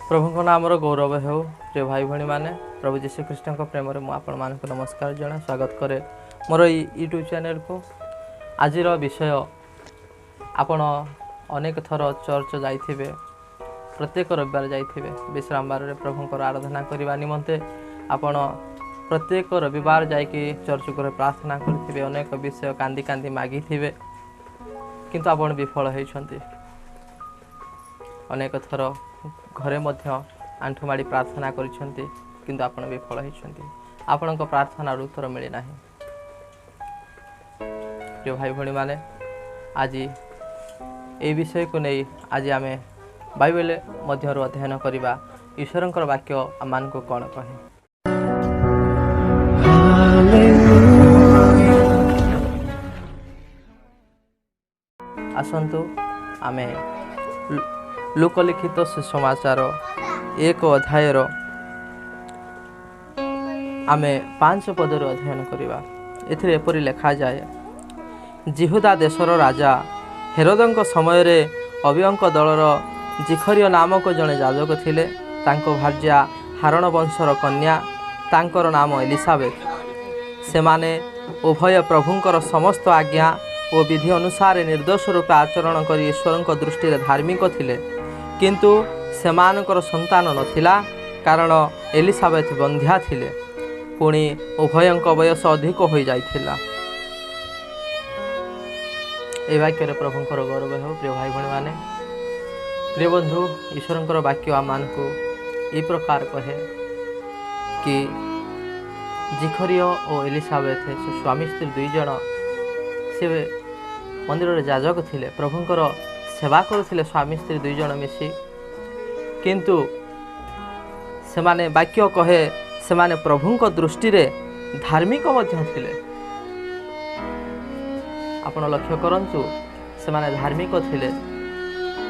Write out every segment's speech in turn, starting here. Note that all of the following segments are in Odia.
ପ୍ରଭୁଙ୍କ ନାମର ଗୌରବ ହେଉ। ପ୍ରିୟ ଭାଇ ଭଉଣୀମାନେ, ପ୍ରଭୁ ଯୀଶୁଖ୍ରୀଷ୍ଟଙ୍କ ପ୍ରେମରେ ମୁଁ ଆପଣମାନଙ୍କୁ ନମସ୍କାର ଜଣାଏ, ସ୍ୱାଗତ କରେ ମୋର ଏଇ ୟୁଟ୍ୟୁବ୍ ଚ୍ୟାନେଲକୁ। ଆଜିର ବିଷୟ, ଆପଣ ଅନେକ ଥର ଚର୍ଚ୍ଚ ଯାଇଥିବେ, ପ୍ରତ୍ୟେକ ରବିବାର ଯାଇଥିବେ। ବିଶ୍ରାମ ବାରରେ ପ୍ରଭୁଙ୍କର ଆରାଧନା କରିବା ନିମନ୍ତେ ଆପଣ ପ୍ରତ୍ୟେକ ରବିବାର ଯାଇକି ଚର୍ଚ୍ଚ ଘରେ ପ୍ରାର୍ଥନା କରିଥିବେ, ଅନେକ ବିଷୟ କାନ୍ଦି କାନ୍ଦି ମାଗିଥିବେ, କିନ୍ତୁ ଆପଣ ବିଫଳ ହେଇଛନ୍ତି। ଅନେକ ଥର ଘରେ ମଧ୍ୟ ଆଣ୍ଠୁ ମାଡ଼ି ପ୍ରାର୍ଥନା କରିଛନ୍ତି, କିନ୍ତୁ ଆପଣ ବିଫଳ ହେଇଛନ୍ତି। ଆପଣଙ୍କ ପ୍ରାର୍ଥନାର ଉତ୍ତର ମିଳିନାହିଁ। ପ୍ରିୟ ଭାଇ ଭଉଣୀମାନେ, ଆଜି ଏହି ବିଷୟକୁ ନେଇ ଆଜି ଆମେ ବାଇବେଲ ମଧ୍ୟରୁ ଅଧ୍ୟୟନ କରିବା, ଈଶ୍ୱରଙ୍କର ବାକ୍ୟ ଆମମାନଙ୍କୁ କ'ଣ କହେ। ଆସନ୍ତୁ ଆମେ ଲୋକଲିଖିତ ସୁସମାଚାର 1 ଅଧ୍ୟାୟର ଆମେ 5 ପଦରୁ ଅଧ୍ୟୟନ କରିବା। ଏଥିରେ ଏପରି ଲେଖାଯାଏ, ଯିହୁଦା ଦେଶର ରାଜା ହେରୋଦଙ୍କ ସମୟରେ ଅବିୟଙ୍କ ଦଳର ଜିଖରିୟ ନାମକ ଜଣେ ଯାଜକ ଥିଲେ। ତାଙ୍କ ଭାର୍ଯ୍ୟା ହାରଣ ବଂଶର କନ୍ୟା, ତାଙ୍କର ନାମ ଏଲିସାବେଥ। ସେମାନେ ଉଭୟ ପ୍ରଭୁଙ୍କର ସମସ୍ତ ଆଜ୍ଞା ଓ ବିଧି ଅନୁସାରେ ନିର୍ଦ୍ଦୋଷ ରୂପେ ଆଚରଣ କରି ଈଶ୍ୱରଙ୍କ ଦୃଷ୍ଟିରେ ଧାର୍ମିକ ଥିଲେ। କିନ୍ତୁ ସେମାନଙ୍କର ସନ୍ତାନ ନଥିଲା, କାରଣ ଏଲିସାବେଥ ବନ୍ଧ୍ୟା ଥିଲେ, ପୁଣି ଉଭୟଙ୍କ ବୟସ ଅଧିକ ହୋଇଯାଇଥିଲା। ଏହି ବାକ୍ୟରେ ପ୍ରଭୁଙ୍କର ଗୌରବ ହେଉ। ପ୍ରିୟ ଭାଇ ଭଉଣୀମାନେ, ପ୍ରିୟ ବନ୍ଧୁ, ଈଶ୍ୱରଙ୍କର ବାକ୍ୟ ଆମମାନଙ୍କୁ ଏହି ପ୍ରକାର କହେ କି ଜିଖରିୟ ଓ ଏଲିସାବେଥ ସେ ସ୍ୱାମୀ ସ୍ତ୍ରୀ ଦୁଇ ଜଣ ସେ ମନ୍ଦିରରେ ଯାଜକ ଥିଲେ, ପ୍ରଭୁଙ୍କର ସେବା କରୁଥିଲେ ସ୍ୱାମୀ ସ୍ତ୍ରୀ ଦୁଇ ଜଣ ମିଶି। କିନ୍ତୁ ସେମାନେ, ବାକ୍ୟ କହେ, ସେମାନେ ପ୍ରଭୁଙ୍କ ଦୃଷ୍ଟିରେ ଧାର୍ମିକ ମଧ୍ୟ ଥିଲେ। ଆପଣ ଲକ୍ଷ୍ୟ କରନ୍ତୁ, ସେମାନେ ଧାର୍ମିକ ଥିଲେ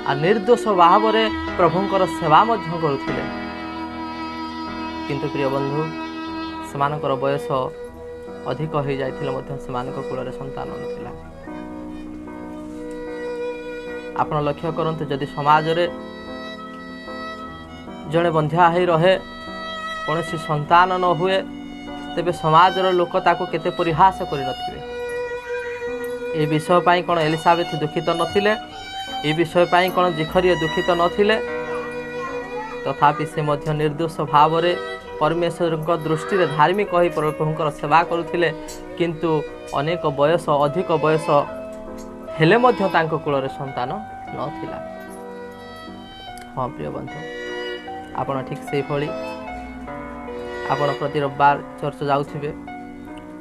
ଆଉ ନିର୍ଦ୍ଦୋଷ ଭାବରେ ପ୍ରଭୁଙ୍କର ସେବା ମଧ୍ୟ କରୁଥିଲେ। କିନ୍ତୁ ପ୍ରିୟ ବନ୍ଧୁ, ସେମାନଙ୍କର ବୟସ ଅଧିକ ହୋଇଯାଇଥିଲେ ମଧ୍ୟ ସେମାନଙ୍କ କୂଳରେ ସନ୍ତାନ ନଥିଲା। ଆପଣ ଲକ୍ଷ୍ୟ କରନ୍ତୁ, ଯଦି ସମାଜରେ ଜଣେ ବନ୍ଧ୍ୟା ହୋଇ ରହେ, କୌଣସି ସନ୍ତାନ ନ ହୁଏ, ତେବେ ସମାଜର ଲୋକ ତାକୁ କେତେ ପରିହାସ କରିନଥିବେ। ଏ ବିଷୟ ପାଇଁ କ'ଣ ଏଲିସାବେଥ ଦୁଃଖିତ ନଥିଲେ? ଏ ବିଷୟ ପାଇଁ କ'ଣ ଜିଖରିୟ ଦୁଃଖିତ ନଥିଲେ? ତଥାପି ସେ ମଧ୍ୟ ନିର୍ଦ୍ଦୋଷ ଭାବରେ ପରମେଶ୍ୱରଙ୍କ ଦୃଷ୍ଟିରେ ଧାର୍ମିକ ହୋଇ ପ୍ରଭୁଙ୍କର ସେବା କରୁଥିଲେ। କିନ୍ତୁ ଅନେକ ବୟସ, ଅଧିକ ବୟସ ହେଲେ ମଧ୍ୟ ତାଙ୍କ କୂଳରେ ସନ୍ତାନ ନଥିଲା। ହଁ ପ୍ରିୟ ବନ୍ଧୁ, ଆପଣ ଠିକ୍ ସେଇଭଳି ଆପଣ ପ୍ରତି ରବିବାର ଚର୍ଚ୍ଚ ଯାଉଥିବେ,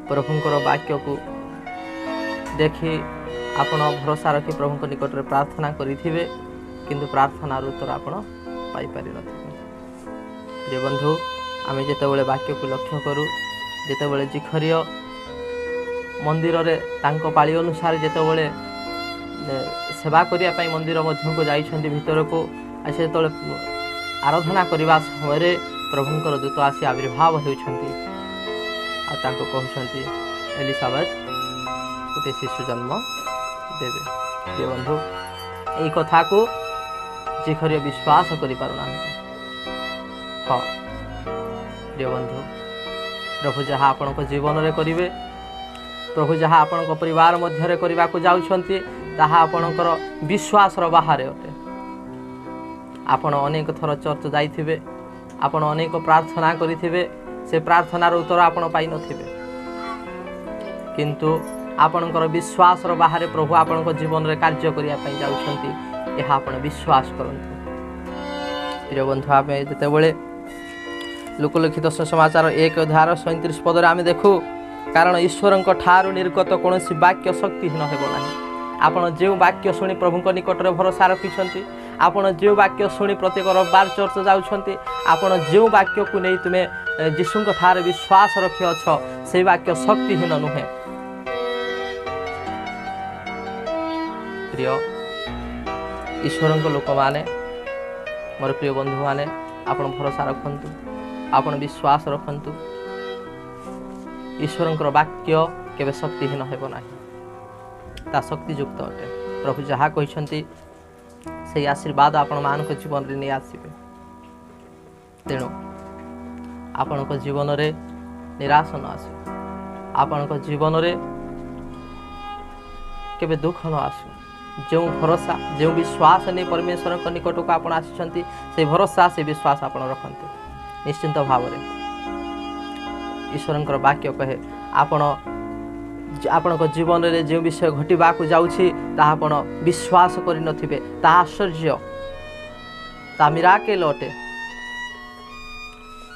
ପ୍ରଭୁଙ୍କର ବାକ୍ୟକୁ ଦେଖି ଆପଣ ଭରସା ରଖି ପ୍ରଭୁଙ୍କ ନିକଟରେ ପ୍ରାର୍ଥନା କରିଥିବେ, କିନ୍ତୁ ପ୍ରାର୍ଥନାର ଉତ୍ତର ଆପଣ ପାଇପାରିନଥିବେ। ପ୍ରିୟ ବନ୍ଧୁ, ଆମେ ଯେତେବେଳେ ବାକ୍ୟକୁ ଲକ୍ଷ୍ୟ କରୁ, ଯେତେବେଳେ ଜିଖରିୟ ମନ୍ଦିରରେ ତାଙ୍କ ପାଳି ଅନୁସାରେ ଯେତେବେଳେ ସେବା କରିବା ପାଇଁ ମନ୍ଦିର ମଧ୍ୟକୁ ଯାଇଛନ୍ତି ଭିତରକୁ, ଆଉ ସେ ଯେତେବେଳେ ଆରାଧନା କରିବା ସମୟରେ ପ୍ରଭୁଙ୍କର ଦୂତ ଆସି ଆବିର୍ଭାବ ହେଉଛନ୍ତି ଆଉ ତାଙ୍କୁ କହୁଛନ୍ତି, ଏଲିସାବେଥ ଗୋଟେ ଶିଶୁ ଜନ୍ମ ଦେବେ। ପ୍ରିୟ ବନ୍ଧୁ, ଏଇ କଥାକୁ ଜିଖରିୟ ବିଶ୍ୱାସ କରିପାରୁନାହାନ୍ତି। ହଁ ପ୍ରିୟ ବନ୍ଧୁ, ପ୍ରଭୁ ଯାହା ଆପଣଙ୍କ ଜୀବନରେ କରିବେ, ପ୍ରଭୁ ଯାହା ଆପଣଙ୍କ ପରିବାର ମଧ୍ୟରେ କରିବାକୁ ଯାଉଛନ୍ତି, ତାହା ଆପଣଙ୍କର ବିଶ୍ୱାସର ବାହାରେ ଅଟେ। ଆପଣ ଅନେକ ଥର ଚର୍ଚ୍ଚ ଯାଇଥିବେ, ଆପଣ ଅନେକ ପ୍ରାର୍ଥନା କରିଥିବେ, ସେ ପ୍ରାର୍ଥନାର ଉତ୍ତର ଆପଣ ପାଇନଥିବେ, କିନ୍ତୁ ଆପଣଙ୍କର ବିଶ୍ୱାସର ବାହାରେ ପ୍ରଭୁ ଆପଣଙ୍କ ଜୀବନରେ କାର୍ଯ୍ୟ କରିବା ପାଇଁ ଯାଉଛନ୍ତି, ଏହା ଆପଣ ବିଶ୍ୱାସ କରନ୍ତୁ। ପ୍ରିୟ ବନ୍ଧୁ, ଆମେ ଯେତେବେଳେ ଲୋକଲିଖିତ ସୁସମାଚାର 1 ଅଧ୍ୟାୟର 37 ପଦରେ ଆମେ ଦେଖୁ, କାରଣ ଈଶ୍ୱରଙ୍କ ଠାରୁ ନିର୍ଗତ କୌଣସି ବାକ୍ୟ ଶକ୍ତିହୀନ ହେବ ନାହିଁ। ଆପଣ ଯେଉଁ ବାକ୍ୟ ଶୁଣି ପ୍ରଭୁଙ୍କ ନିକଟରେ ଭରସା ରଖିଛନ୍ତି, ଆପଣ ଯେଉଁ ବାକ୍ୟ ଶୁଣି ପ୍ରତ୍ୟେକ ରବିବାର ଚର୍ଚ୍ଚ ଯାଉଛନ୍ତି, ଆପଣ ଯେଉଁ ବାକ୍ୟକୁ ନେଇ ତୁମେ ଯୀଶୁଙ୍କ ଠାରେ ବିଶ୍ୱାସ ରଖିଅଛ, ସେଇ ବାକ୍ୟ ଶକ୍ତିହୀନ ନୁହେଁ। ପ୍ରିୟ ଈଶ୍ୱରଙ୍କ ଲୋକମାନେ, ମୋର ପ୍ରିୟ ବନ୍ଧୁମାନେ, ଆପଣ ଭରସା ରଖନ୍ତୁ, ଆପଣ ବିଶ୍ୱାସ ରଖନ୍ତୁ, ଈଶ୍ୱରଙ୍କର ବାକ୍ୟ କେବେ ଶକ୍ତିହୀନ ହେବ ନାହିଁ, ତା ଶକ୍ତିଯୁକ୍ତ ଅଟେ। ପ୍ରଭୁ ଯାହା କହିଛନ୍ତି ସେଇ ଆଶୀର୍ବାଦ ଆପଣମାନଙ୍କ ଜୀବନରେ ନେଇ ଆସିବେ। ତେଣୁ ଆପଣଙ୍କ ଜୀବନରେ ନିରାଶ ନ ଆସୁ, ଆପଣଙ୍କ ଜୀବନରେ କେବେ ଦୁଃଖ ନ ଆସୁ। ଯେଉଁ ଭରସା, ଯେଉଁ ବିଶ୍ୱାସ ନେଇ ପରମେଶ୍ୱରଙ୍କ ନିକଟକୁ ଆପଣ ଆସିଛନ୍ତି, ସେଇ ଭରସା, ସେ ବିଶ୍ୱାସ ଆପଣ ରଖନ୍ତୁ। ନିଶ୍ଚିନ୍ତ ଭାବରେ ଈଶ୍ୱରଙ୍କର ବାକ୍ୟ କହେ, ଆପଣ ଆପଣଙ୍କ ଜୀବନରେ ଯେଉଁ ବିଷୟ ଘଟିବାକୁ ଯାଉଛି ତାହା ଆପଣ ବିଶ୍ୱାସ କରିନଥିବେ, ତାହା ଆଶ୍ଚର୍ଯ୍ୟ, ତାହା ମିରାକେଲ ଅଟେ।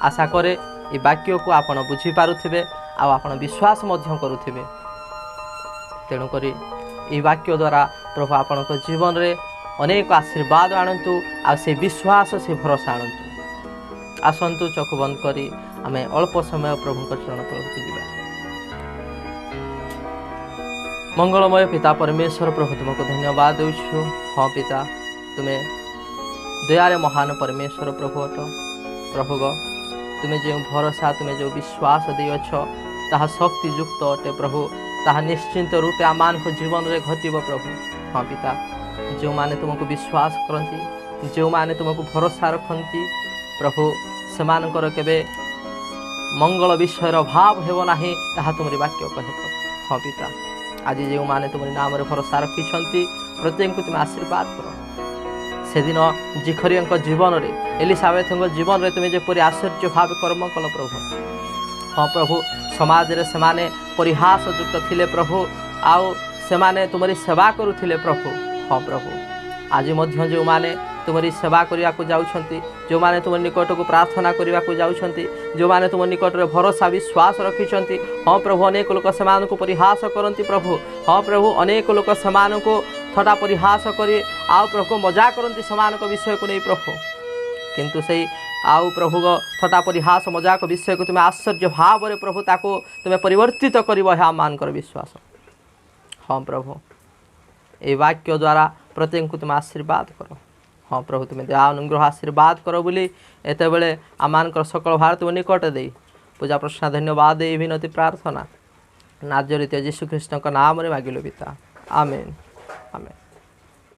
ଆଶା କରେ ଏ ବାକ୍ୟକୁ ଆପଣ ବୁଝିପାରୁଥିବେ ଆଉ ଆପଣ ବିଶ୍ୱାସ ମଧ୍ୟ କରୁଥିବେ। ତେଣୁକରି ଏହି ବାକ୍ୟ ଦ୍ୱାରା ପ୍ରଭୁ ଆପଣଙ୍କ ଜୀବନରେ ଅନେକ ଆଶୀର୍ବାଦ ଆଣନ୍ତୁ ଆଉ ସେ ବିଶ୍ୱାସ, ସେ ଭରସା ଆଣନ୍ତୁ। ଆସନ୍ତୁ ଚକ୍ଷୁ ବନ୍ଦ କରି ଆମେ ଅଳ୍ପ ସମୟ ପ୍ରଭୁଙ୍କ ଚରଣ ତଳକୁ ଯିବା। ମଙ୍ଗଳମୟ ପିତା ପରମେଶ୍ୱର ପ୍ରଭୁ, ତୁମକୁ ଧନ୍ୟବାଦ ଦେଉଛୁ। ହଁ ପିତା, ତୁମେ ଦୟାରେ ମହାନ ପରମେଶ୍ୱର ପ୍ରଭୁ ଅଟ। ପ୍ରଭୁଗ, ତୁମେ ଯେଉଁ ଭରସା, ତୁମେ ଯେଉଁ ବିଶ୍ୱାସ ଦେଇଅଛ ତାହା ଶକ୍ତିଯୁକ୍ତ ଅଟେ ପ୍ରଭୁ, ତାହା ନିଶ୍ଚିନ୍ତ ରୂପେ ଆମମାନଙ୍କ ଜୀବନରେ ଘଟିବ ପ୍ରଭୁ। ହଁ ପିତା, ଯେଉଁମାନେ ତୁମକୁ ବିଶ୍ୱାସ କରନ୍ତି, ଯେଉଁମାନେ ତୁମକୁ ଭରସା ରଖନ୍ତି ପ୍ରଭୁ, ସେମାନଙ୍କର କେବେ ମଙ୍ଗଳ ବିଷୟର ଅଭାବ ହେବ ନାହିଁ, ତାହା ତୁମରି ବାକ୍ୟ କହେ ପ୍ରଭୁ। ହଁ ପିତା, ଆଜି ଯେଉଁମାନେ ତୁମରି ନାମରେ ଭରସା ରଖିଛନ୍ତି ପ୍ରତ୍ୟେକଙ୍କୁ ତୁମେ ଆଶୀର୍ବାଦ କର। ସେଦିନ ଜିଖରିୟଙ୍କ ଜୀବନରେ, ଏଲିସାବେଥଙ୍କ ଜୀବନରେ ତୁମେ ଯେପରି ଆଶ୍ଚର୍ଯ୍ୟ ଭାବେ କର୍ମ କଲ ପ୍ରଭୁ। ହଁ ପ୍ରଭୁ, ସମାଜରେ ସେମାନେ ପରିହାସଯୁକ୍ତ ଥିଲେ ପ୍ରଭୁ, ଆଉ ସେମାନେ ତୁମରି ସେବା କରୁଥିଲେ ପ୍ରଭୁ। ହଁ ପ୍ରଭୁ, ଆଜି ମଧ୍ୟ ଯେଉଁମାନେ ତୁମରି ସେବା କରିବାକୁ ଯାଉଛନ୍ତି, ଯେଉଁମାନେ ତୁମ ନିକଟକୁ ପ୍ରାର୍ଥନା କରିବାକୁ ଯାଉଛନ୍ତି, ଯେଉଁମାନେ ତୁମ ନିକଟରେ ଭରସା ବିଶ୍ୱାସ ରଖିଛନ୍ତି, ହଁ ପ୍ରଭୁ, ଅନେକ ଲୋକ ସେମାନଙ୍କୁ ପରିହାସ କରନ୍ତି ପ୍ରଭୁ। ହଁ ପ୍ରଭୁ, ଅନେକ ଲୋକ ସେମାନଙ୍କୁ ଥଟା ପରିହାସ କରି ଆଉ ପ୍ରଭୁ ମଜା କରନ୍ତି ସେମାନଙ୍କ ବିଷୟକୁ ନେଇ ପ୍ରଭୁ। କିନ୍ତୁ ସେଇ ଆଉ ପ୍ରଭୁଙ୍କ ଥଟା ପରିହାସ ମଜାକ ବିଷୟକୁ ତୁମେ ଆଶ୍ଚର୍ଯ୍ୟ ଭାବରେ ପ୍ରଭୁ ତାକୁ ତୁମେ ପରିବର୍ତ୍ତିତ କରିବ, ଏହା ଆମମାନଙ୍କର ବିଶ୍ୱାସ। ହଁ ପ୍ରଭୁ, ଏହି ବାକ୍ୟ ଦ୍ୱାରା ପ୍ରତ୍ୟେକଙ୍କୁ ତୁମେ ଆଶୀର୍ବାଦ କର। ହଁ ପ୍ରଭୁ, ତୁମେ ଦୟା ଅନୁଗ୍ରହ ଆଶୀର୍ବାଦ କର ବୋଲି ଏତେବେଳେ ଆମମାନଙ୍କର ସକଳ ଭାର ତୁମ ନିକଟ ଦେଇ ପୂଜା ପ୍ରଶ୍ନ ଧନ୍ୟବାଦ ଦେଇ ବିନତି ପ୍ରାର୍ଥନା ନାଜରିତ ଯୀଶୁଖ୍ରୀଷ୍ଟଙ୍କ ନାମରେ ମାଗିଲୁ ପିତା, ଆମେନ୍, ଆମେନ୍।